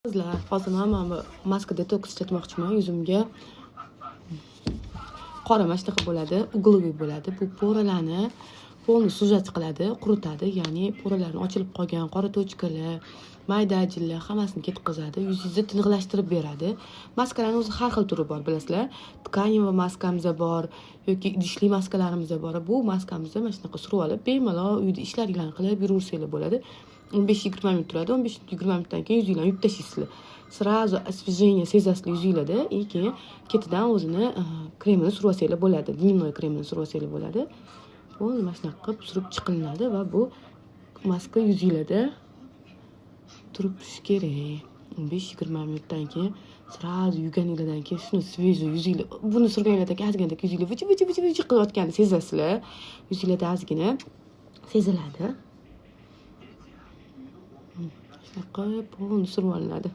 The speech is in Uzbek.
Qizlar, hozir man mana bu maska detoks ishlatmoqchiman yuzimga. Qora mana shunaqa bo'ladi, угловый bo'ladi. Bu пора larni полный сужать qiladi, quritadi, ya'ni пора larni ochilib qolgan qora точка lar, mayda ajinlar, hammasini ketqazadi, yuzingizni tiniqlashtirib beradi. Maskalarni o'zi har xil turi bor, bilasizlar. Тканевый maskamiz bor yoki idishli maskalarimiz bor. Bu maskamizni mana shunaqa surib olib, bemalol uyda ishlaringlarni qilib yuraversanglar bo'ladi. 15-20 minut turadi. 15-20 minutdan keyin yuzinglarni yuvib tashlaysizlar. Сразу освежение sezasizlar yuzinglarda и keyin ketidan o'zini kremini surib olsanglar bo'ladi. Дневной kremini surib olsanglar bo'ladi. Полный mana shunaqa qilib surib chiqilinadi va bu maska yuzinglarda turib turishi kerak. 15-20 minutdan keyin сразу yuvganinglardan keyin shuni свежий yuzinglar, buni surganinglardan keyin ozgina yuzinglar vich vich vich vich qilayotganini sezasizlar. Yuzinglarda ozgina seziladi. Shunaqa полный surib olinadi.